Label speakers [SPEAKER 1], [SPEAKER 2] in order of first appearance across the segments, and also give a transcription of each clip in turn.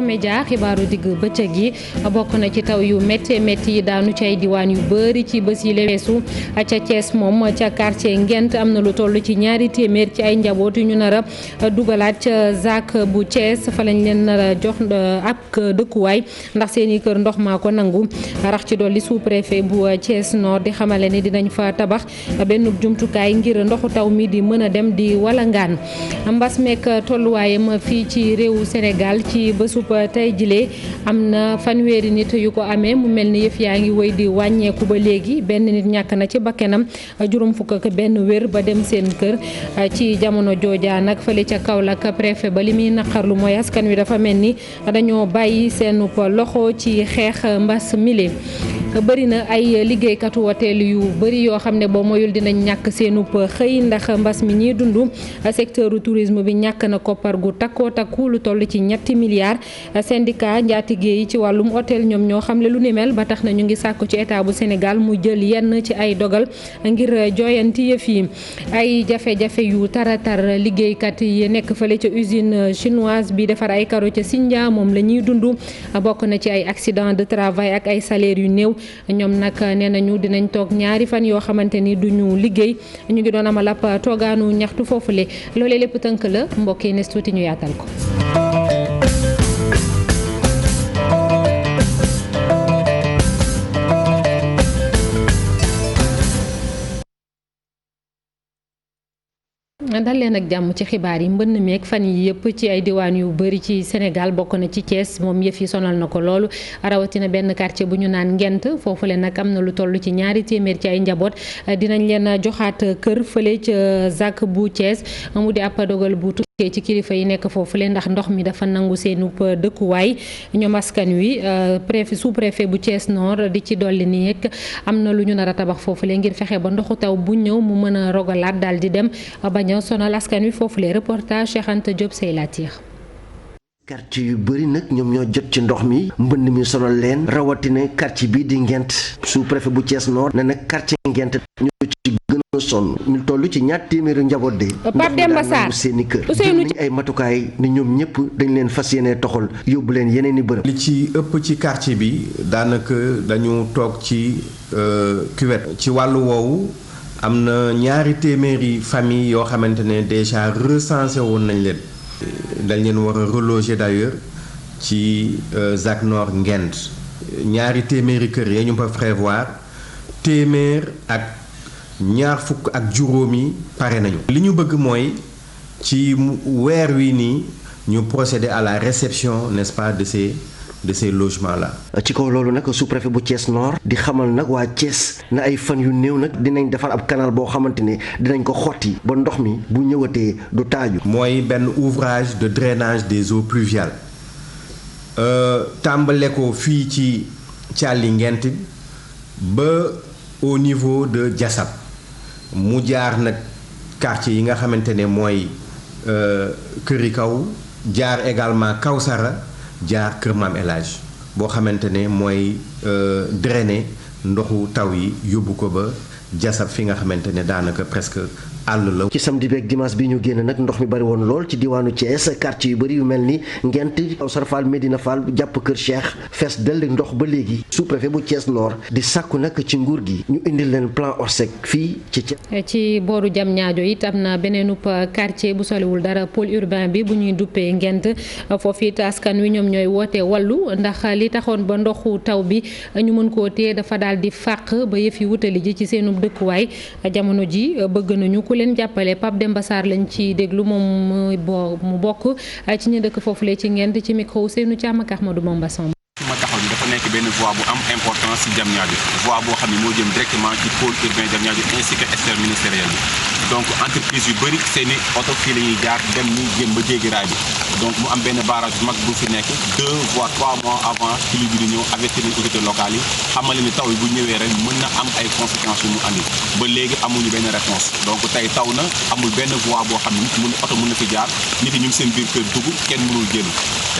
[SPEAKER 1] Média xibaaru digg bëccëg yi bokk na ci taw yu métti yi daanu ci ay diwaan yu bëri ci bés yi la weesu ca Thiès moom ca quartier Ngent am na lu toll ci 200 ci ay njaboot yu ñu nar a dugalaat ca ZAC bu Thiès fa lañ leen nar a jox ab dëkkuwaay ndax seeni kër ndox maa ko nangu rax ci dolli sous-préfet bu Thiès Nord di xamale ni dinañ fa tabax benn jumtukaay ngir ndoxu taw mi di mën a dem di walangaan mbas meek tolluwaayam fii ci réewu Sénégal ci bésub tey jilee am na fanweeri nit yu ko amee mu mel ni yëf yaa ngi wéy di wàññeeku ba léegi benn nit ñàkk na ci bakkanam juróom fukk ak benn wér ba dem seen kër ci jamono jooja nag fële ca Kaolack préfet ba li muy naqarlu mooy askan wi dafa mel ni dañoo bàyyi seen loxo ci xeex mbas mile. bëri na ay liggéeykatu hôtel yu bëri yoo xam ne boo moyul dinañ ñàkk seenub xëy ndax mbas mi ñuy dund secteur tourisme bi ñàkk na koppar gu takkoo takku lu toll ci 3 milliards syndicat njaatige yi ci wàllum hôtel ñoom ñoo xam ne lu ni mel ba tax na ñu ngi sàkku ci état bu Sénégal mu jël yenn ci ay dogal ngir jooyanti yëf yi ay jafe-jafe yu taratar liggéeykat yi nekk fële ca usine chinoise bi defar ay karo ca Sindia moom la ñuy dund bokk na ci ay accident de travail ak ay salaire yu néew ñoom nag nee nañu dinañ toog 2 fan yoo xamante ni duñu liggéey ñu ngi doon amal ab toogaanu ñaxtu foofule loolee lépp tënk la mbokk yi nes tuuti ñu yaatal ko. dal leen ak jàmm ci xibaar yi mbënn meeg fan yi yëpp ci ay diwaan yu bëri ci Sénégal bokk na ci Thiès moom yëf yi sonal na ko loolu rawatina benn quartier bu ñu naan Ngent foofu leen nag am na lu toll ci 200 ci ay njaboot dinañ leen joxaat kër fële ca ZAC bu Thiès mu di ab dogal bu tukkee ci kilifa yi nekk foofu leen ndax ndox mi dafa nangu seenu dëkkuwaay ñoom askan wi préfet sous-préfet bu Thiès Nord di ci dolli nii rek am na lu ñu nar a tabax foofu leen ngir fexe ba ndoxu taw bu ñëw mu mën a rogalaat daal di dem bañ sonal askan wi foofu les reportage Cheikh Anta Diop say laatiir
[SPEAKER 2] quartier yu bëri nag ñoom ñoo jot ci ndox mi mbënd mi sonal leen rawatina quartier bii di Ngent sous-préfet bu Thiès Nord ne nag quartier Ngent ñoo ci gën a sonn ñu toll ci 200 njaboot de
[SPEAKER 1] Pape Demba Sarr
[SPEAKER 2] seeni kër jël nañ ay matukaay ni ñoom ñëpp dañ leen fas yéene toxal yóbbu leen yeneen i bërëb.
[SPEAKER 3] li ci ëpp ci quartier bi daanaka dañu toog ci cuvette ci wàllu woowu am na 200 famille yoo xamante ne déjà recensé woon nañ leen dañ leen war a reloger d'ailleurs ci ZAC Nord Ngent 200 kër ya ñu fa prévoir 100 ak 20 ak juróomi pare nañu. li ñu bëgg mooy ci weer wi nii ñu procéder à la réception n'est-ce pas de ces logements là.
[SPEAKER 2] ci kaw loolu nag sous-préfet bu Thiès Nord di xamal nag waa Thiès na ay fan yu néew nag dinañ defar ab canal boo xamante ne dinañ ko xotti ba ndox mi bu ñëwatee du taaju.
[SPEAKER 3] mooy benn ouvrage de drainage des eaux pluviales tàmbale ko fii ci Thiali Ngent ba au niveau de Diassab mu jaar nag quartier yi nga xamante ne mooy Këri Kaw jaar également Kawsara jaar Kër Maam El Hadj boo xamante ne mooy drainer ndoxu taw yi yóbbu ko ba Diassab fi nga xamante ne daanaka presque àll la.
[SPEAKER 2] ci samedi beeg dimanche bi ñu génn nag ndox mi bari woon lool ci diwaanu Thiès quartier yu bari yu mel ni Ngent Kawsara Fall Medina Fall jàpp Kër Cheikh fees dell ndox ba léegi sous-préfet bu Thiès Nord di sàkku nag ci nguur gi ñu indil leen plan Orsec fii ci Thiès.
[SPEAKER 1] ci booru Diamniadio it am na beneenub quartier bu soliwul dara pôle urbain bi bu ñuy duppee Ngent foofu it askan wi ñoom ñooy woote wàllu ndax li taxoon ba ndoxu taw bi ñu mën koo téye dafa daal di fàq ba yëf yi wutali ji ci seenu dëkkuwaay jamono ji bëgg nañu ku leen jàppale Pape Demba Sarr lañ ci déglu moom mu bokk ci ñu dëkk foofu lee ci Ngent ci micro Seynou Thiam ak Ahmadou Bamba Samb.
[SPEAKER 4] ma taxaw ni dafa nekk benn voie bu am importance ci Diamniadio voie boo xam ne moo jëm directement ci pôle urbain Diamniadio ainsi que externe ministériel bi donc entreprise yu bëri seeni oto fii la ñuy jaar dem ni jëm ba jéggi raay bi donc mu am benn barrage bu mag bu fi nekk 2 voire 3 mois avant pluie bi di ñëw avertir les autorités locales yi xamale ni taw yi bu ñëwee rek mën na am ay conséquences yu mu andi ba léegi amuñu benn réponse donc tey taw na amul benn voie boo xam ne mun oto mën na fi jaar nit yi ñu ngi seen biir kër dugg kenn mënul génn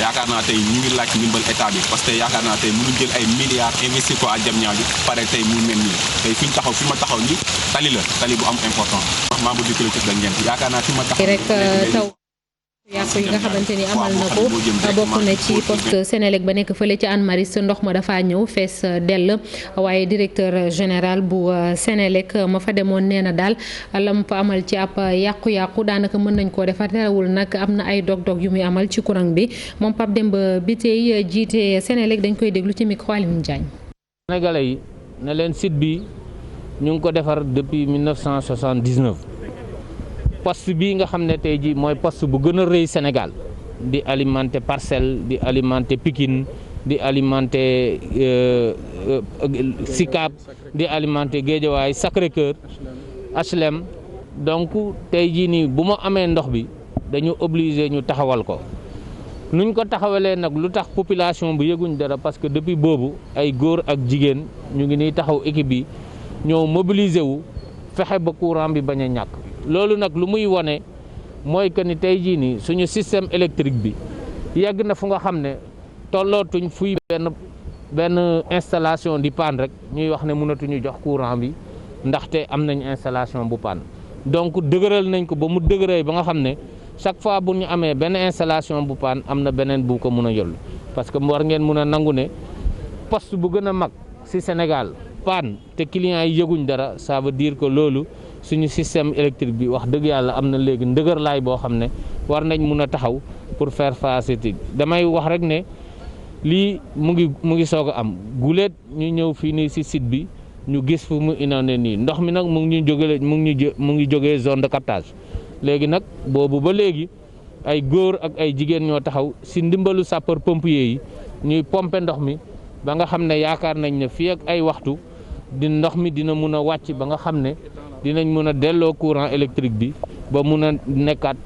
[SPEAKER 4] yaakaar naa tey ñu ngi laaj ndimbal état bi parce que yaakaar naa tey mënu jël ay milliards investir ko à Diamniadio pare tey mu mel nii tey fi ma taxaw ni tali la tali bu am important membre du collectif la Ngent yaakaar naa fi ma taxaw
[SPEAKER 1] yàqu yi nga xamante ni amal na ko bokk na ci poste Sénélec ba nekk fële ci Hann Maristes ndox ma dafa ñëw fees dell waaye directeur général bu Sénélec ma fa demoon nee na daal lam fa amal ci ab yàqu-yàqu daanaka mën nañ koo defar terewul nag am na ay dog-dog yu muy amal ci courant bi moom Pape Demba bi tey jiite Sénélec dañ koy déglu ci micro Alioune Diagne.
[SPEAKER 5] Sénégalais yi ne leen site bi ñu ngi ko defar depuis 1979. poste bii nga xam ne tey jii mooy poste bu gën a rëy Sénégal di alimenter Parcelles di alimenter Pikine di alimenter Sicap di alimenter Guédiawaye Sacré-Cœur HLM donc tey jii nii bu ma amee ndox bi dañu obligé ñu taxawal ko nuñ ko taxawalee nag lu tax population bu yëguñ dara parce que depuis boobu ay góor ak jigéen ñu ngi nii taxaw équipe bi ñoo mobiliser wu fexe ba courant bi bañ a ñàkk. loolu nag lu muy wone mooy que ni tey jii nii suñu système électrique bi yegg na fu nga xam ne tollootuñ fuy benn installation di panne rek ñuy wax ne mënatuñu jox courant bi ndaxte am nañ installation bu panne donc dëgëral nañ ko ba mu dëgëree ba nga xam ne chaque fois bu ñu amee benn installation bu panne am na beneen bu ko mën a yollu parce que war ngeen mën a nangu ne poste bu gën a mag ci Sénégal panne te clients yi yëguñ dara ça veut dire que loolu suñu système électrique bi wax dëgg yàlla am na léegi ndëgërlaay boo xam ne war nañ mun a taxaw pour faire face damay wax rek ne lii mu ngi soog a am guleet ñu ñëw fii nii ci site bi ñu gis fu mu inondé nii ndox mi nag mu ngi jógee zone de captage léegi nag boobu ba léegi ay góor ak ay jigéen ñoo taxaw ci ndimbalu sapeur pompier yi ñuy pomper ndox mi ba nga xam ne yaakaar nañ ne fii ak ay waxtu di ndox mi dina mun a wàcc ba nga xam ne dinañ mën a delloo courant électrique bi ba mun a nekkaat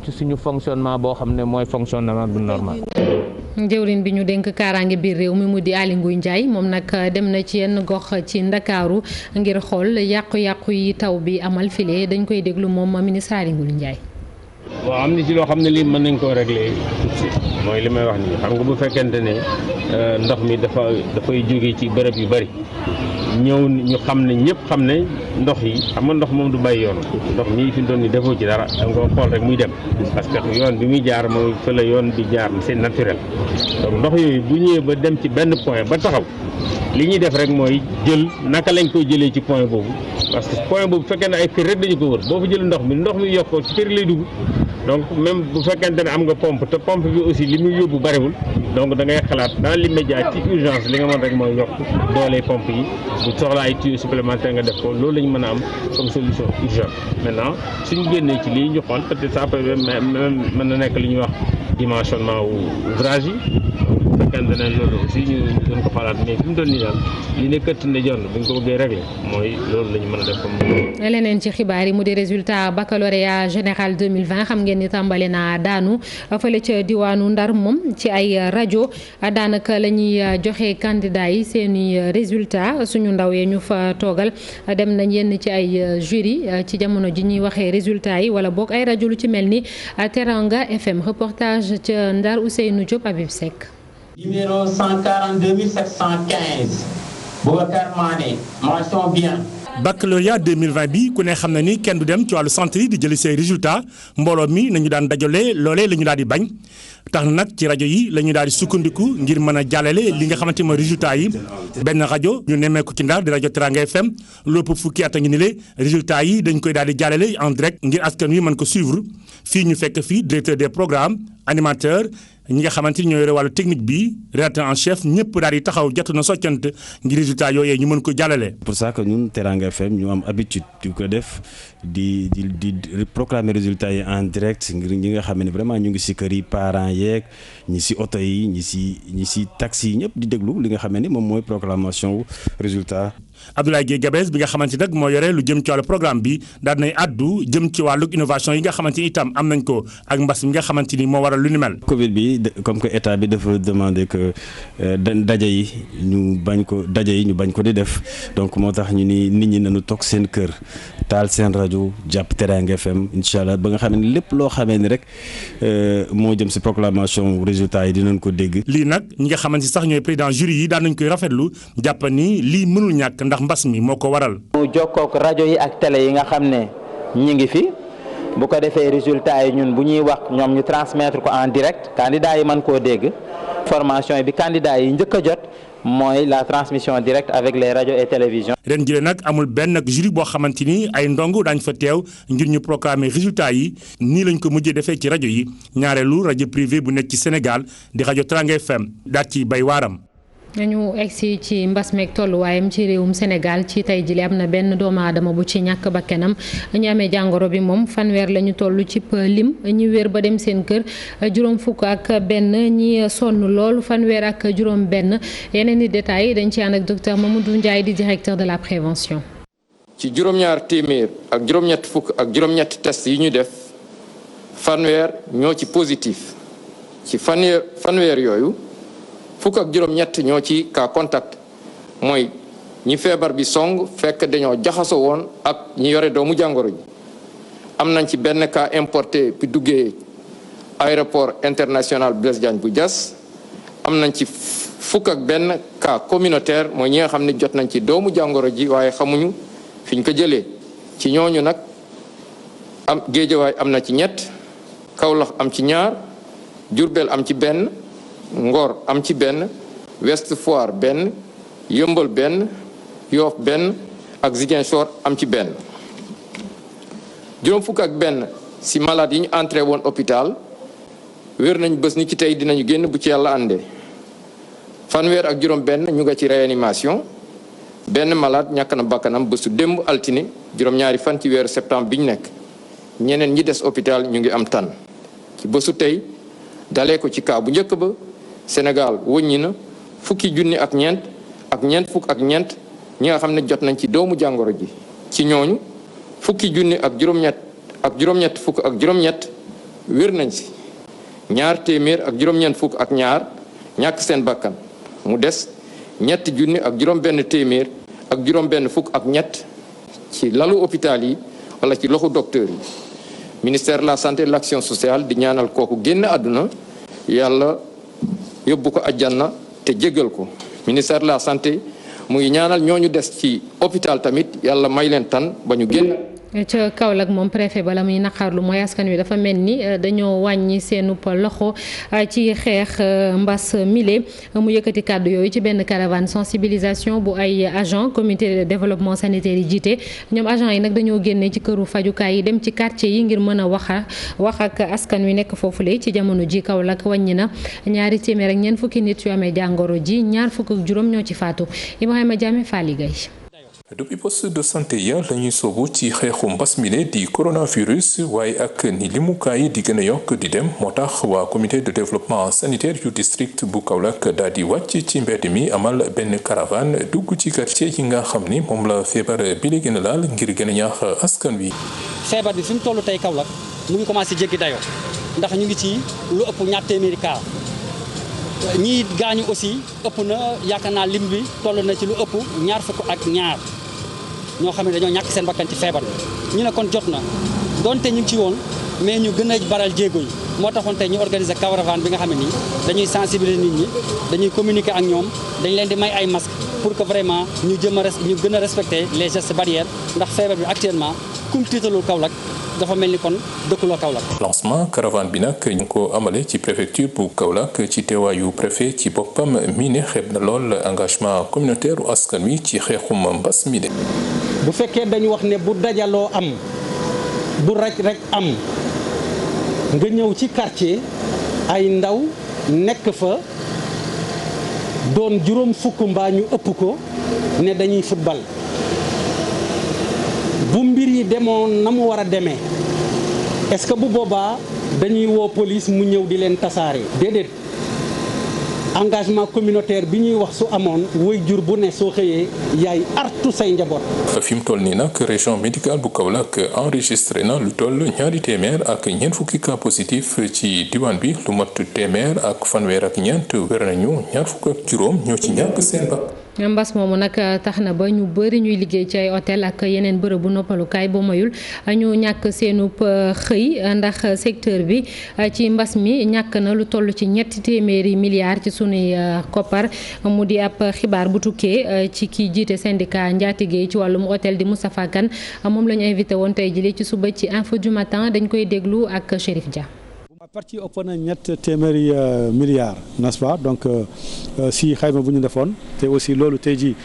[SPEAKER 5] suñu fonctionnement boo xam ne mooy fonctionnement bu normal.
[SPEAKER 1] jëwriñ bi ñu dénk kaaraange biir réew mi mu di Aly Ngouille Ndiaye moom nag dem na ci yenn gox ci Ndakaaru ngir xool yàqu-yàqu yi taw bi amal file dañ koy déglu moom ministre Aly Ngouille Ndiaye.
[SPEAKER 6] waaw am na ci loo xam ne lii mën nañ koo régler mooy li may wax nii xam nga bu fekkente ne ndox mi dafay jóge ci bërëb yu bari ñëw ñu xam ne ñëpp xam ne ndox yi xam nga ndox moom du bàyyi yoon ndox mii fi mu doon ni defoo ci dara da nga xool rek muy dem parce que yoon bi muy jaar mooy fa la yoon di jaar c'est naturel donc ndox yooyu bu ñëwee ba dem ci benn point ba taxaw li ñuy def rek mooy jël naka lañ koy jëlee ci point boobu parce que point boobu fekkee ne ay kër rek dañu ko wër boo fa jël ndox mi yokkoo ci kër lay dugg donc même bu fekkente ne am nga pompe te pompe bi aussi li muy yóbbu bariwul donc da ngay xalaat dans l'immédiat ci urgence li nga mën rek mooy yokk doole pompe yi bu soxla ay tuyaux supplémentaires nga def ko loolu lañ mën a am comme solution urgente maintenant suñu génnee ci lii ñu xool peut-être ça peut même mën na nekk li ñuy wax dimensionnement ouvrage yi bu fekkente ne loolu aussi ñu gën ko xalaat mais fi mu toll nii daal li ne këtt ne jonn bu ñu ko bëggee régler mooy loolu la ñu mën a def comme
[SPEAKER 1] leneen ci xibaar yi mu di résultat baccalauréat général 2020 xam ngeen ni tàmbali naa daanu fële ca diwaanu Ndar moom ci ay rajo daanaka la ñuy joxe candidat yi seeni résultat suñu ndaw yee ñu fa toogal dem nañ yenn ci ay jury ci jamono ji ñuy waxee résultat yi wala boog ay rajo lu ci mel ni Teranga FM reportage ca Ndar Ousseynou Diop Habib Seck.
[SPEAKER 7] Numéro 142 715 Boubacar Mané mention bien.
[SPEAKER 8] baccalauréat 2020 bi ku ne xam na ni kenn du dem ci wàllu centre yi di jëli say résultats mbooloo mi nañu daan dajale loolee la ñu daal di bañ tax nag ci rajo yi la ñu daal di sukkandiku ngir mën a jàllale li nga xamante mooy résultats yi benn rajo ñu nemmeeku ci Ndar di rajo Teranga FM lépp fukki at a ngi ni le résultats yi dañ koy daal di jàllale en direct ngir askan wi mën ko suivre fii ñu fekk fii directeur des programmes animateur ñi nga xamante ni ñoo yore wàllu technique bi rédacteur en chef ñëpp daal di taxaw jot na soccant ngir résultat yooyee ñu mën ko jàllale.
[SPEAKER 9] pour ça que ñun Teranga FM ñu am habitude di ko def di proclamer résultats yi en direct ngir ñi nga xam ne vraiment ñu ngi si kër yi parents yeeg ñi si oto yi ñi si taxi yi ñëpp di déglu li nga xam ne moom mooy proclamation wu résultat.
[SPEAKER 8] Abdoulaye Guèye Gabès bi nga xamante nag moo yore lu jëm ci wàllu programme bi daal nay addu jëm ci wàllu innovation yi nga xamante ni itam am nañ ko ak mbas mi nga xamante ni moo waral lu ni mel.
[SPEAKER 9] Covid bi comme que état bi dafa demander que daje yi ñu bañ ko di def donc moo tax ñu ni nit ñi nañu toog seen kër taal seen rajo jàpp Teranga FM incha allah ba nga xam ne lépp loo xamee ni rek moo jëm si proclamation résultat yi dinañ ko dégg.
[SPEAKER 8] lii nag ñi nga xamante sax ñooy président jury yi daan nañ koy rafetlu jàpp ni lii mënul ñàkk ndax mbas mi moo ko waral.
[SPEAKER 10] mu jokkook rajo yi ak télé yi nga xam ne ñi ngi fi bu ko defee résultat yi ñun bu ñuy wax ñoom ñu transmettre ko en direct candidat yi mën koo dégg. formation bi candidat yi njëkk a jot mooy la transmission directe avec les radios et télévisions.
[SPEAKER 8] ren jëlee nag amul benn nag jury boo xamante ni ay ndongo daañu fa teew ngir ñu proclamer résultat yi nii lañ ko mujjee defee ci rajo yi ñaareelu rajo privé bu nekk ci Sénégal di rajo Teranga FM daal ci bay waaram.
[SPEAKER 1] ñu egsi ci mbas meeg tolluwaayam ci réewum Sénégal ci tey jii am na benn doomu aadama bu ci ñàkk bakkanam ñu amee jàngoro bi moom fanweer la ñu toll ci lim ñi wér ba dem seen kër juróom fukk ak benn ñi sonn lool fanweer ak juróom benn yeneen i détails dañ ci ànd ak docteur Mamadou Ndiaye di directeur de la prévention.
[SPEAKER 11] ci juróom-ñaar téeméer ak juróom-ñett fukk ak juróom-ñetti test yi ñu def fanweer ñoo ci positif ci fanweer yooyu. fukk ak juróom-ñett ñoo ci cas contact mooy ñi feebar bi song fekk dañoo jaxasoo woon ak ñi yore doomu jàngoro ji am nañ ci benn cas importé bi duggee aéroport international Blaise Diagne bu Diass am nañ ci fukk ak benn cas communautaire mooy ñi nga xam ne jot nañ ci doomu jàngoro ji waaye xamuñu fi ñu ko jëlee ci ñooñu nag am Géejawaay am na ci ñett Kaolack am ci ñaar Diourbel am ci benn Ngor am ci benn Ouest Foire benn Yëmbal benn Yoff benn ak Ziguinchor am ci benn juróom fukk ak benn si malade yi ñu entré woon hôpital wér nañ bés ni ci tey dinañu génn bu ci yàlla àndee fanweer ak juróom benn ñu nga ci réanimation benn malade ñàkk na bakkanam bésu démb altine juróom-ñaari fan ci weeru septembre bi ñu nekk ñeneen ñi des hôpital ñu ngi am tan ci bésu tey dalee ko ci cas bu njëkk ba Sénégal wëññi na fukki junni ak ñeent fukk ak ñeent ñi nga xam ne jot nañ ci doomu jàngoro ji ci ñooñu fukki junni ak juróom-ñett fukk ak juróom-ñett wér nañ si ñaar téeméer ak juróom-ñeent fukk ak ñaar ñàkk seen bakkan mu des ñetti junni ak juróom-benn téeméer ak juróom-benn fukk ak ñett ci lalu hôpital yi wala ci loxu docteur yi ministère de la santé et de l'action sociale di ñaanal kooku génn àdduna yàlla yóbbu ko àjjana te jéggal ko ministère de la santé mu ngi ñaanal ñooñu des ci hôpital tamit yàlla may leen tan ba ñu génn.
[SPEAKER 1] ca Kaolack moom préfet bala muy naqarlu mooy askan wi dafa mel ni dañoo wàññi seenu loxo ci xeex mbas mile mu yëkkati kàddu yooyu ci benn caravane sensibilisation bu ay agent comité de développement sanitaire yi jiite ñoom agent yi nag dañoo génne ci këru fajukaay yi dem ci quartier yi ngir mën a wax ak askan wi nekk foofule ci jamono ji Kaolack wàññi na 200 ak ñeent fukki nit yu amee jàngoro ji 25 ñoo ci faatu Ibrahima Diame Fally Gueye.
[SPEAKER 12] depuis poste de santé ya lañuy soobu ci xeexu mbas mi di coronavirus waaye ak ni limukaay di gën a yokk di dem moo tax waa comité de développement sanitaire yu district bu Kaolack daal di wàcc ci mbedd mi amal benn caravane dugg ci quartier yi nga xam ni moom la feebar bi la gën a laal ngir gën a ñaax askan wi.
[SPEAKER 13] feebar bi fi mu toll tey Kaolack mu ngi commencé jéggi dayoo ndax ñu ngi ci lu ëpp 200 cas ñii gaañu aussi ëpp na yaakaar naa lim bi toll na ci lu ëpp 22 ñoo xam ne dañoo ñàkk seen bakkan ci feebar bi ñu ne kon jot na donte ñu ngi ci woon mais ñu gën a baral jéego yi moo taxoon tey ñu organiser caravane bi nga xam ne nii dañuy sensibiliser nit ñi dañuy communiquer ak ñoom dañ leen di may ay masques pour que vraiment ñu gën a respecter les gestes barrières ndax feebar bi actuellement kum tiitalul Kaolack dafa mel ni kon dëkkuloo Kaolack.
[SPEAKER 12] lancement caravane bi nag ñu ngi ko amale ci préfecture bu Kaolack ci teewaayu préfet ci boppam mii ne xeeb na lool engagement communautaire u askan wi ci xeexum mbas mi de.
[SPEAKER 13] bu fekkee dañu wax ne bu dajaloo am bu raj rek am nga ñëw ci quartier ay ndaw nekk fa doon juróom fukk mbaa ñu ëpp ko ne dañuy football bu mbir yi demoon na mu war a demee est-ce que bu boobaa dañuy woo police mu ñëw di leen tasaare déedéet engagement communautaire bi ñuy wax su amoon waajur bu ne soo xëyee yaay artu say njaboot.
[SPEAKER 12] fi mu toll nii nag région médicale bu Kaolack enregistré na lu toll 200 ak ñeent fukki cas positif ci diwaan bi lu mat 100 ak fanweer ak ñeent wér nañu 25 ñoo ci ñàkk seen bakkan.
[SPEAKER 1] mbas moomu nag tax na ba ñu bëri ñuy liggéey ci ay hôtel ak yeneen bërëbu noppalukaay boo mayul ñu ñàkk seenub xëy ndax secteur bi ci mbas mi ñàkk na lu toll ci 300 milliards ci sunuy koppar mu di ab xibaar bu tukkee ci kii jiite syndicat njaatige ci wàllum hôtel di Moustapha Kane moom la ñu invité woon tey jii ci suba ci info du matin dañ koy déglu ak Chérif Dia.
[SPEAKER 14] parti ëpp na 300 milliards n'est-ce pas donc si xayma bu ñu defoon te aussi loolu tey jii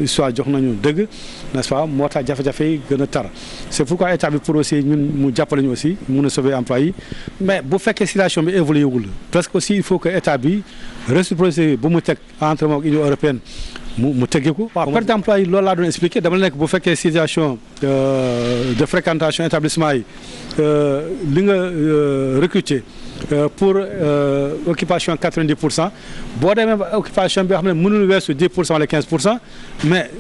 [SPEAKER 14] histoire jox nañu dëgg n'est-ce pas moo tax jafe-jafe yi gën a tar c'est pourquoi état bi pour aussi ñun mu jàppale ñu aussi mun a sauver emploi yi mais bu fekkee situation bi évolué wul parce que aussi il faut que état bi réciprocité bu mu teg entre moom ak Union européenne mu teggi ko waaw perte d'emploi yi loolu laa doon expliqué dama nekk bu fekkee situation de fréquentation établissement yi li nga recruter pour occupation 90% boo demee ba occupation bi nga xam ne mënul weesu 10% wala 15% mais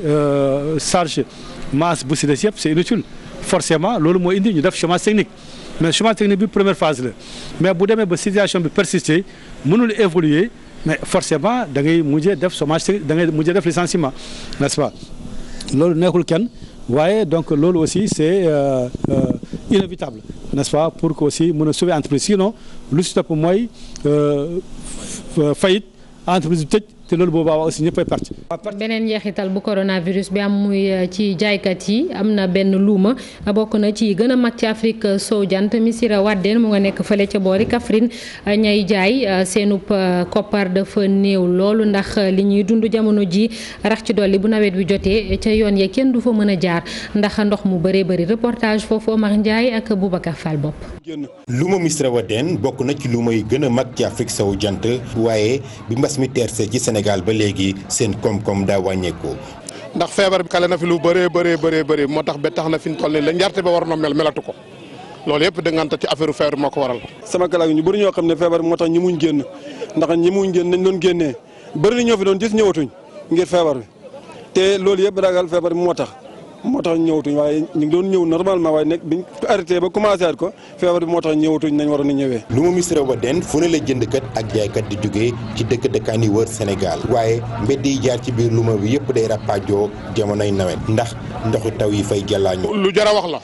[SPEAKER 14] charge masse bu si des yëpp c'est inutile forcément loolu moo indi ñu def chômage technique mais chômage technique bi première phase la mais bu demee ba situation bi persister mënul évoluer mais forcément da ngay mujjee def chômage da ngay mujjee def licenciement n'est-ce pas loolu nekkul kenn waaye donc loolu aussi c'est inévitable n'est-ce pas pour que aussi mën a sauver entreprise sinon lu si topp mooy faillite entreprise bi tëj te loolu boobaa aussi ñëppay perte.
[SPEAKER 1] beneen njeexital bu coronavirus bi am muy ci jaaykat yi am na benn luuma bokk na ci gën a mag ci Afrique sowu jant Missirah Wadène mu nga nekk fële ca boori Kaffrine ñay jaay seenub koppar dafa néew loolu ndax li ñuy dund jamono ji rax ci dolli bu nawet bi jotee ca yoon ya kenn du fa mën a jaar ndax ndox mu bëree bëri reportage foofu Omar Ndiaye ak Boubacar Fall bopp.
[SPEAKER 15] luuma Missirah Wadène bokk na ci luuma yu gën a mag ci Afrique sowu jant waaye bi mbas mi teersee ci Sénégal ba léegi seen koom-koom daa wàññeeku.
[SPEAKER 16] ndax feebar bi kale na fi lu bëree moo tax ba tax na fi ñu toll nii la njarte ba waroon a melatu ko loolu yëpp da nganta ci affaire feebar moo ko waral.
[SPEAKER 17] sama kalaat ñu bëri ñoo xam ne feebar bi moo tax ñi muñ génn ndax ñi muñ génn nañ doon génnee bëri na ñoo fi doon gis ñëwatuñ ngir feebar bi te loolu yëpp ragal feebar bi moo tax ñëwatuñ waaye ñu ngi doon ñëw normalement waaye nekk biñ arrêté ba commencé at ko feebar bi moo tax ñëwatuñ nañ waroon a ñëwee.
[SPEAKER 15] luuma Missirah Wadène fu ne la jëndkat ak jaaykat di jógee ci dëkk-dëkkaan yi wër Sénégal waaye mbedd yi jaar ci biir luuma bi yëpp day rappaajoo jamonoy nawet ndax ndoxu taw yi fay jàllaañu.
[SPEAKER 16] lu jar a wax la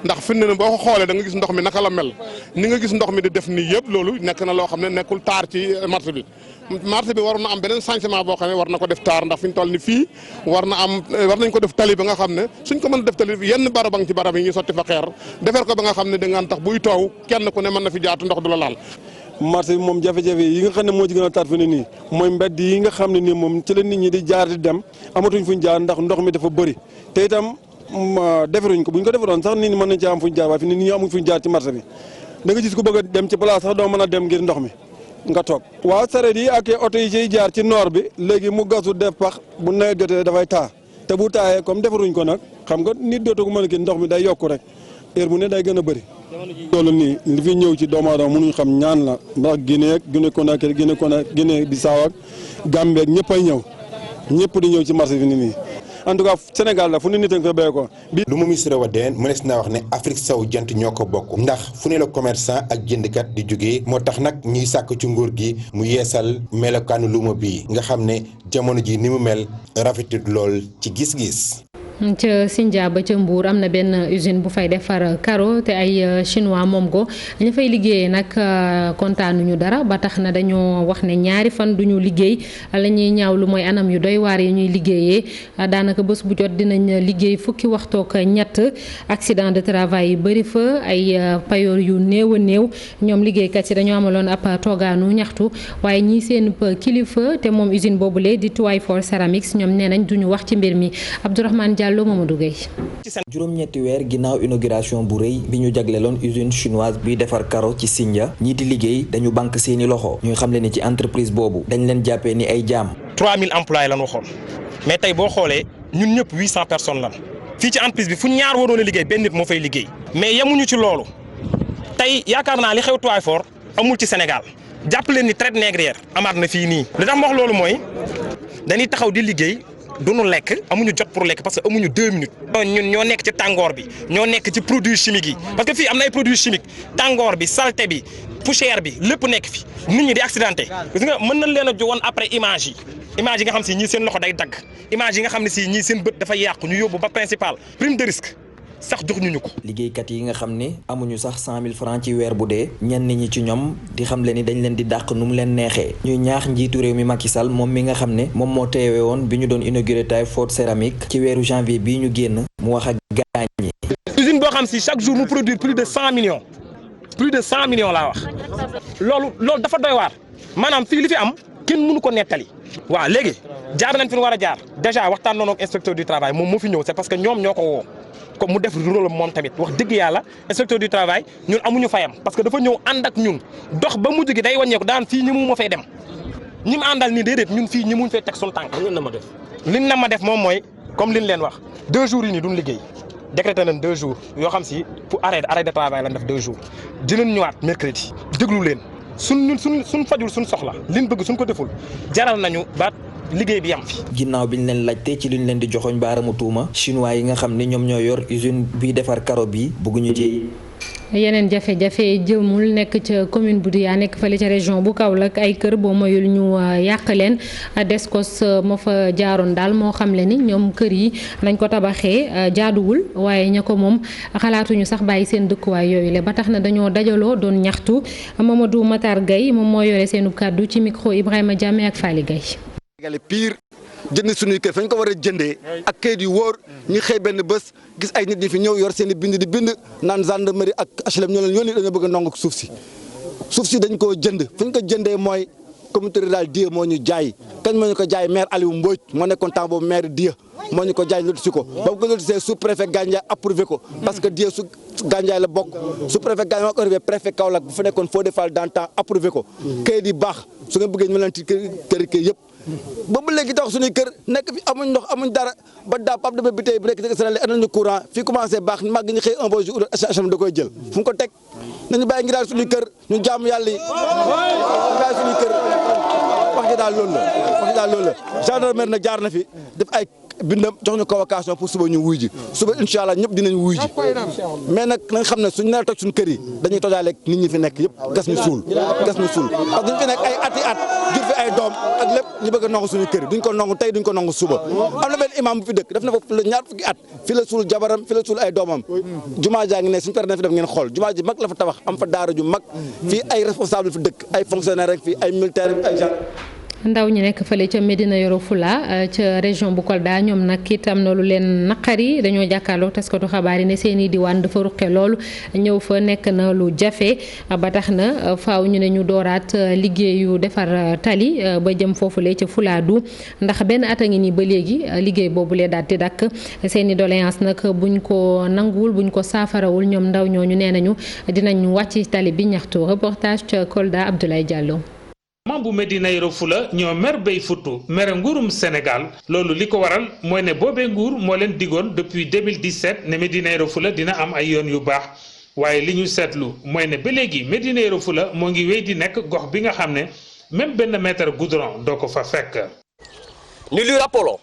[SPEAKER 16] ndax fi mu ne boo ko xoolee da nga gis ndox mi naka la mel ni nga gis ndox mi di def nii yëpp loolu nekk na loo xam ne nekkul taar ci marché bi waroon na am beneen changement boo xam ne war na ko def taar ndax fi ñu toll ni fii war nañ ko def tali ba nga xam ne suñ ko mën a def tali yenn barabang ci barab yi ñu sotti fa xeer defar ko ba nga xam ne da ngaan tax buy taw kenn ku ne mën na fi jaatu ndox du la laal.
[SPEAKER 17] marché bi moom jafe-jafe yi nga xam ne moo ci gën a tar fi ne nii mooy mbedd yi nga xam ne nii moom ci la nit ñi di jaar di dem amatuñ fuñ jaar ndax ndox mi dafa bëri te itam defaruñ ko buñ ko defaroon sax nit ñi mën nañ ci am fuñ jaar waaye fi nit ñi amuñ fuñ jaar ci marché bi da nga gis ku bëgg a dem ci place sax doo mën a dem ngir ndox mi nga toog. waaw sareet yi ak oto yi ciy jaar ci noor bi léegi mu gasu def pax bu nawet jotee dafay taa te bu taayee comme defaruñ ko nag xam nga nit dootu ko mën a kii ndox mi day yokku rek heure bu ne day gën a bëri. loolu nii li fi ñëw ci doomu aadama mënuñ xam ñaan la ndax Guinée Conakry Guinée Bissau ak Gambie ak ñëpp ay ñëw ñëpp di ñëw ci marché bi nii. en tout cas Sénégal la fu ne nit a fa béy ko.
[SPEAKER 15] luuma Missirah Wadène mënees naa wax ne Afrique sowu jant ñoo ko bokk ndax fu ne la commerçant ak jëndkat di jógee moo tax nag ñuy sàkk ci nguur gi mu yeesal melokaanu luuma bi nga xam ne jamono ji ni mu mel rafetut lool ci gis-gis.
[SPEAKER 1] ca Sindia ba ca Mbour am na benn usine bu fay defar carreau te ay chinois moom ko ñu fay liggéeyee nag kontaanuñu dara ba tax na dañoo wax ne ñaari fan duñu liggéey la ñuy ñaaw lu mooy anam yu doy waar yi ñuy liggéeyee daanaka bés bu jot dinañ liggéey fukki waxtook ñett accident de travail yi bëri fa ay payoor yu néew a néew ñoom liggéeykat yi dañoo amaloon ab toogaanu ñaxtu waaye ñii seen kilifa te moom usine boobule di Twyford Ceramics ñoom nee nañ duñu wax ci mbir mi Abdourahmane Diallo Mamadou Gueye.
[SPEAKER 18] juróom-ñetti weer ginnaaw inauguration bu rëy bi ñu jagleeloon usine chinoise bi defar carreau ci Sindia ñii di liggéey dañu bank seeni loxo ñuy xamle ni ci entreprise boobu dañ leen jàppee ni ay jaam.
[SPEAKER 19] 3000 employés lan waxoon mais tey boo xoolee ñun ñëpp 800 personnes lan fii ci entreprise bi fu ñaar waroon a liggéey benn nit moo fay liggéey. mais yemuñu ci loolu tey yaakaar naa li xew Twyford amul ci Sénégal jàpp leen ni traite négrière amaat na fii nii li tax ma wax loolu mooy dañuy taxaw di liggéey duñu lekk amuñu jot pour lekk parce que amuñu 2 minutes. ñun ñoo nekk ci tàngoor bi ñoo nekk ci produits chimiques yi parce que fii am na ay produits chimiques tàngoor bi saleté bi poussière bi lépp nekk fi nit ñi di accidenté gis nga mën nañ leen a jowoon après image yi nga xam si ñii seen loxo day dagg image yi nga xam ne si ñii seen bët dafa yàqu ñu yóbbu ba principal prime de risque sax jox ñu ko.
[SPEAKER 18] liggéeykat yi nga xam ne amuñu sax 100 000 francs ci weer bu dee ñenn ñi ci ñoom di xam le ni dañ leen di dàq nu mu leen neexee ñuy ñaax njiitu réew mi Macky Sall moom mi nga xam ne moom moo teewe woon bi ñu doon inauguré tay Ford céramique ci weeru janvier bii ñu génn mu wax ak gaañ ñi.
[SPEAKER 19] usine boo xam si chaque jour mu produire plus de 100 millions laa wax loolu dafa doy waar maanaam fii li fi am kenn mënu ko nettali. waaw léegi jaar nañ fi ñu war a jaar déjà waxtaan noonu ak inspecteur du travail moom moo fi ñëw c'est parce que ñoom ñoo ko woo. comme mu def rôle moom tamit wax dëgg yàlla inspecteur du travail ñun amuñu fayam parce que dafa ñëw ànd ak ñun dox ba mujj gi day wàññeeku daan fii ñi mu ma fay dem ñi mu àndal nii déedéet ñun fii ñi muñ fay teg suñu tànk. liñ na ma def moom mooy comme liñ leen wax 2 jours yi nii duñ liggéey décrété nañ 2 jours yoo xam si pour arrêt de travail lañ def 2 jours dinañ ñëwaat mercredi déglu leen suñ fajul suñ soxla liñ bëgg suñ ko deful jaral nañu baat liggéey bi yam fi.
[SPEAKER 18] ginnaaw bi ñu leen laajte ci luñ leen di joxoñ baaramu tuuma chinois yi nga xam ne ñoom ñoo yor usine biy defar karo bi bëgguñu ci.
[SPEAKER 1] yeneen jafe-jafe jëmul nekk ca commune bu Diya nekk fële ca région bu Kaolack ay kër boo moyul ñu yàq leen Descos moo fa jaaroon daal moo xam le ni ñoom kër yi nañ ko tabaxee jaaduwul waaye ña ko moom xalaatuñu sax bàyyi seen dëkkuwaay yooyu le ba tax na dañoo dajaloo doon ñaxtu Mamadou Matar Gueye moom moo yore seenu kàddu ci micro Ibrahima Diame ak Fally Gueye.
[SPEAKER 20] pire jënd suñuy kër fañ ko war a jëndee ak kayit yu wóor ñu xëy benn bés gis ay nit ñi fi ñëw yor seen i bind di bind naan gendarmerie ak HLM ñoo leen yónni dañoo bëgg a nangu suuf si dañ koo jënd fañ ko jëndee mooy communauté rurale Diya moo ñu jaay kañ moo ñu ko jaay maire Aliou Mbodj moo nekkoon temps boobu maire Diya moo ñu ko jaay lotisi ko ba mu ko lotisee sous préfet Gandiaye approuvé ko parce que Diya su Gandiaye la bokk sous préfet Gandiaye moo ko arrivé préfet Kaolack bu fa nekkoon Fodé Fall dans temps approuvé ko kayit yi baax su nga bëggee ñu mel ci kër yëpp boobu léegi tax suñuy kër nekk fi amuñ ndox amuñ dara ba daa Pape Demba bi tey bu nekk ci Sénégal andal ñu courant fii commencé baax màgg ñu xëy un beau jour HLM da koy jël fu mu ko teg nañu bàyyi ngi daal suñuy kër ñu jaamu yàlla yi bàyyi suñuy kër wax ji daal loolu la gendarmerie nag jaar na fi def ay bindam jox ñu convocation pour suba ñu wuy ji suba incha allah ñëpp dinañ wuy ji mais nag nañ xam ne suñ nee toj suñu kër yi dañuy tojaaleeg nit ñi fi nekk yëpp gas ñu suul parce que duñ fi nekk ay ati at jur fi ay doom ak lépp ñu bëgg a nangu suñu kër duñ ko nangu tey duñ ko nangu suba am na benn imam bu fi dëkk def na fa ñaar fukki at fi la suul jabaram fi la suul ay doomam jumaa jaa ngi ne suñu pare na fi def ngeen xool jumaa ji mag la fa tabax am fa daara ju mag fii ay responsable fi dëkk ay fonctionnaire rek fii ay militaire ay
[SPEAKER 1] ndaw ñi nekk fële ca Médina Yoro Fula ca région bu Kolda ñoom nag itam na lu leen naqari dañoo jàkkaarloo taskatu xabaar yi ne seeni diwaan dafa ruqe loolu ñëw fa nekk na lu jafe ba tax na faaw ñu ne ñu dooraat liggéeyu defar tali ba jëm foofule ca Fuladu ndax benn at a ngi nii ba léegi liggéey boobu lee daal di dakk seeni doléance nag buñ ko nanguwul buñ ko saafarawul ñoom ndaw ñooñu nee nañu dinañ wàcc tali bi ñaxtu reportage ca Kolda Abdoulaye Diallo.
[SPEAKER 21] mam bu Médina Yoro Fula ñoo mer bay futtu mere nguurum Sénégal loolu li ko waral mooy ne boobee nguur moo leen digoon depuis 2017 ne Médina Yoro Fula dina am ay yoon yu baax waaye li ñu seetlu mooy ne ba léegi Médina Yoro Fula moo ngi wéy di nekk gox bi nga xam ne même benn mètre goudron doo ko fa fekk.
[SPEAKER 22] Nous lui rappelons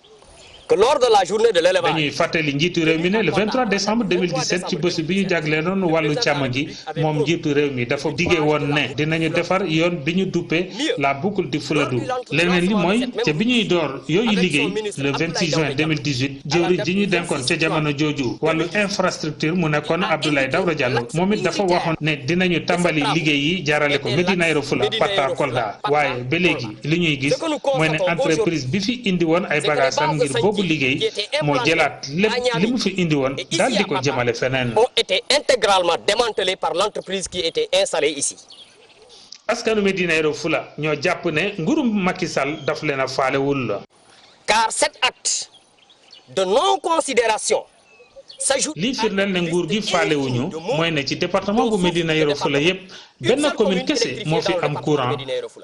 [SPEAKER 22] que lors de la journée de l'élevage
[SPEAKER 21] dañuy fàttali njiitu réew mi ne le 23 décembre 2017 ci bés bi ñu jagleeloon wàllu càmm gi moom njiitu réew mi dafa diggee woon ne dinañu defar yoon bi ñu duppee la boucle di Fuladu leneen li mooy ca bi ñuy door yooyu liggéey le 26 juin 2018 jëwriñ ji ñu denkoon ca jamono jooju wàllu infrastructure mu nekkoon Abdoulaye Daouda Diallo moom it dafa waxoon ne dinañu tàmbali liggéey yi jaarale ko Médina Yoro Fula Pata Kolda waaye ba léegi li ñuy gis mooy ne entreprise bi fi indi woon ay bagaasam ngir boobu liggéey moo jëlaat lépp li mu fi indi woon daal di ko jëmale feneen.
[SPEAKER 22] ont été intégralement démantelés par l'entreprise qui était installée ici.
[SPEAKER 21] askanu Médina Yoro Fula ñoo jàpp ne nguurum Macky Sall daf leen a faalewul la.
[SPEAKER 22] car cet acte de non considération
[SPEAKER 21] lii firndeel ne nguur gi faalewuñu mooy ne ci département bu Médina Yoro Fula yépp benn commune kese moo fi am courant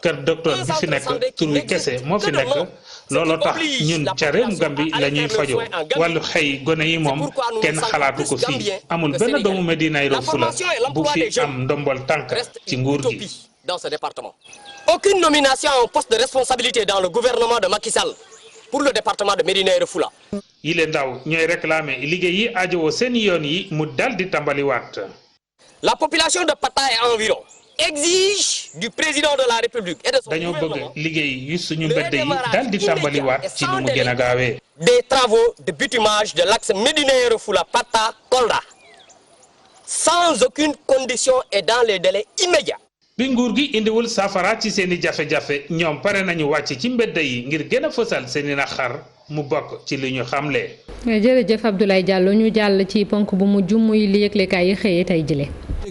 [SPEAKER 21] kër docteur bi fi nekk tur wi kese moo fi nekk looloo tax ñun ca réewum Gambie la ñuy fajoo wàllu xëy gone yi moom kenn xalaatu ko fii amul benn doomu Médina Yoro Fula bu fi am ndombol tànk ci nguur gi.
[SPEAKER 22] Dans ce département, aucune nomination à un poste de responsabilité dans le gouvernement de Macky Sall pour le département de Médina Yoro Foulah.
[SPEAKER 21] yile ndaw ñooy réclamer liggéey yi aajowoo seen yoon yi mu dal di tàmbaliwaat.
[SPEAKER 22] La population de Pata et environ exige du président de la République et de son
[SPEAKER 21] dañoo
[SPEAKER 22] gouvernement
[SPEAKER 21] bëgg liggéey yu suñu mbedd yi dal di tàmbaliwaat ci nu mu gën a gaawee.
[SPEAKER 22] des travaux de bitumage de l'axe Médina Yoro Foulah Pata Kolda sans aucune condition et dans les délais immédiats.
[SPEAKER 21] bi nguur gi indiwul saafara ci seeni jafe-jafe ñoom pare nañu wàcc ci mbedd yi ngir gën a fësal seeni naqar mu bokk ci li ñu xamle.
[SPEAKER 1] jërëjëf Abdoulaye Diallo ñu jàll ci ponk bu mujj muy li yëglekaay yi xëyee tey jëlee.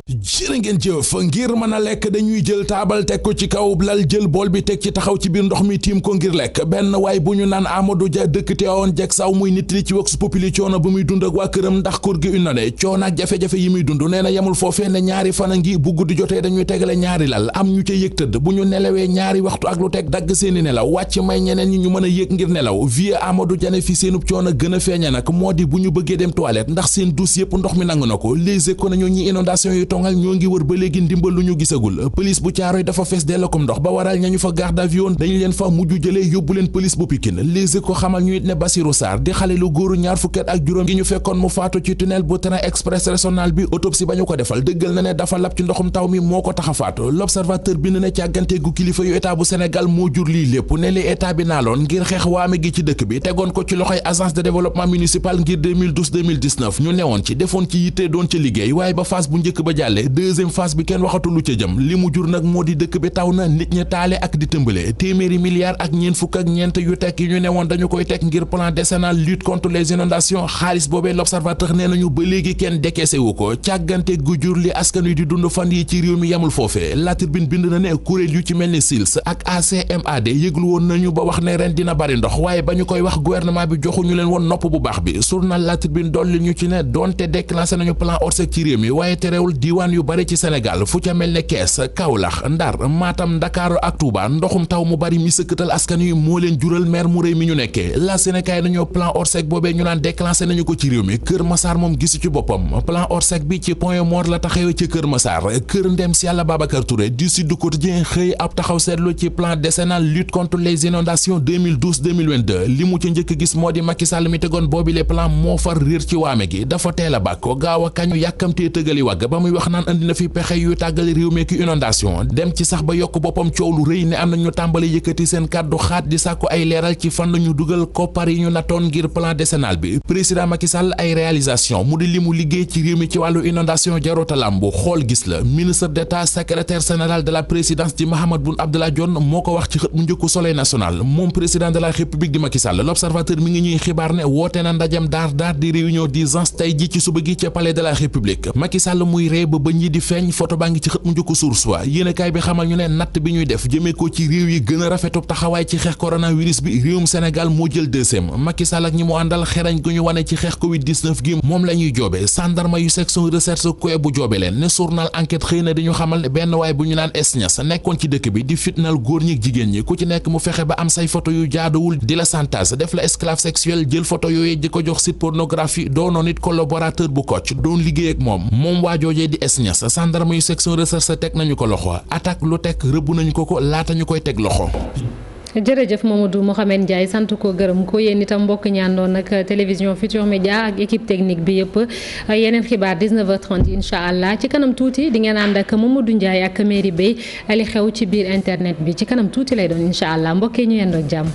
[SPEAKER 2] jërë ngeen jëf ngir mën a lekk dañuy jël taabal teg ko ci kaw lal jël bool bi teg ci taxaw ci biir ndox mi tiim ko ngir lekk benn waay bu ñu naan Amadou Dia dëkk Tivaouane jeg saw muy nit li ci Vox Populi coono bu muy dund ak waa këram ndax kur gi une ne coono ak jafe-jafe yi muy dund nee na yemul foofee ne ñaari fan a ngi bu guddi jotee dañuy tegale ñaari lal am ñu ca yëg tëdd bu ñu nelawee ñaari waxtu ak lu teg dagg seeni nelaw wàcc may ñeneen ñi ñu mën a yëg ngir nelaw vie Amadou Dia ne fi seenub coono gën a feeña nag moo di bu ñu bëggee dem toilette ndax seen douche yëpp ndox mi nangu na ko Les Échos nañu ñi inondation yi tongal ñoo ngi wër ba léegi ndimbal lu ñu gisagul police bu Caaroy dafa fees dell comme ndox ba waral ñañu fa garde à vue woon dañu leen fa mujj jëlee yóbbu leen police bu Pikine Les Échos xamal ñu it ne Bassirou Sarr di xale lu góoru ñaar fukket ak juróom gi ñu fekkoon mu faatu ci tunnel bu train express régional bi autopsie ba ñu ko defal dëggal na ne dafa lab ci ndoxum taw mi moo ko tax a faatu L'Observateur bind ne càggante gu kilifa yu état bu Sénégal moo jur lii lépp ne li état bi naaloon ngir xeex waame gi ci dëkk bi tegoon ko ci loxoy agence de développement municipal ngir 2012-2019 ñu newoon ci defoon ci yitte doon ca liggéey waaye ba phase bu njëkk ba jàlle deuxième phase bi kenn waxatu lu ca jëm li mu jur nag moo di dëkk bi taw na nit ñi taale ak di tëmbale téeméeri milliards ak ñeent fukk ak ñeent yu teg yi ñu newoon dañu koy teg ngir plan décennal lutte contre les inondations xaalis boobee L'Observateur nee nañu ba léegi kenn décaissé wu ko càggante gu jur li askan wi di dund fan yi ci réew mi yemul foofee La Tribune bind na ne kuréel yu ci mel ni SILS ak ACMAD yëglu woon nañu ba wax ne ren dina bari ndox waaye ba ñu koy wax gouvernement bi joxuñu leen woon nopp bu baax bi journal La Tribune dolli ñu ci ne donte déclenché nañu plan Orsec ci réew mi waaye terewul diiwaan yu bari ci Sénégal fu ca mel ne Kees Kaolack Ndar Matam Ndakaaru ak Touba ndoxum taw mu bari mi sëkkatal askan wi moo leen jural mer mu rëy mi ñu nekkee la Sénégal nañoo plan Orsec boobee ñu naan déclenché nañu ko ci réew mi Kër Massar moom gisu ci boppam plan Orsec bi ci point mort la taxawee ci Kër Massar kër ndem si yàlla Babacar Touré du Sud Quotidien xëy ab taxaw seetlu ci plan décennal lutte contre les inondations 2012-2022 li mu ca njëkk gis moo di Macky Sall mi tegoon boobi les plans moo far réer ci waame gi dafa teel a bàkko gaaw a kañu yàkkamtee tëgali wagg ba muy wax naan andi na fi pexe yu tàggali réew meeki inondation dem ci sax ba yokk boppam coow lu rëy ne am na ñu tàmbali yëkkati seen kàddu xaat di sàkku ay leeral ci fan lañu dugal koppar yi ñu nattoon ngir plan décennal bi président Macky Sall ay réalisation mu di li mu liggéey ci réew mi ci wàllu inondation jarota lambu xool gis la ministre d'état secrétaire général de la présidence di Mahammed Boun Abdallah Dionne moo ko wax ci xët mu njëkku Soleil national moom président de la république di Macky Sall L'Observateur mi ngi ñuy xibaar ne woote na ndajem daar di réunion d'urgence tey ji ci suba gi ca palais de la république Macky Sall muy ree ba bëñ yi di feeñ photo baa ngi ci xët mu njëkku Source A yéenekaay bi xamal ñu ne natt bi ñuy def jëmee ko ci réew yi gën a rafetub taxawaay ci xeex coronavirus bi réewum Sénégal moo jël deuxième Macky Sall ak ñi mu àndal xerañ gu ñu wane ci xeex Covid-19 gi moom la ñuy joobe sandarma yu section recherche koy bu joobe leen ne journal enquête xëy na di ñu xamal ne benn waay bu ñu naan Esnias nekkoon ci dëkk bi di fitnal góor ñi ak jigéen ñi ku ci nekk mu fexe ba am say photo yu jaaduwul di la chantage def la esclave sexuel jël photo yooyu di ko jox site pornographie doonoon it collaborateur bu Kocc doon liggéey ak moom waajoojee di Esnias sandarma yu section recherche teg nañu ko loxo attaque lu teg rëbb nañu ko laata ñu koy teg loxo.
[SPEAKER 1] jërëjëf Mamadou Mohamed Ndiaye sant ko gërëm ko yéen itam mbokk ñaandoon nag télévision Futurs Médias ak équipe technique bi yëpp yeneen xibaar 19h30 incha allah ci kanam tuuti di ngeen ànd ak Mamadou Ndiaye ak Mairie Bey li xew ci biir internet bi ci kanam tuuti lay doon incha allah mbokk yi ñu yendoog jàmm.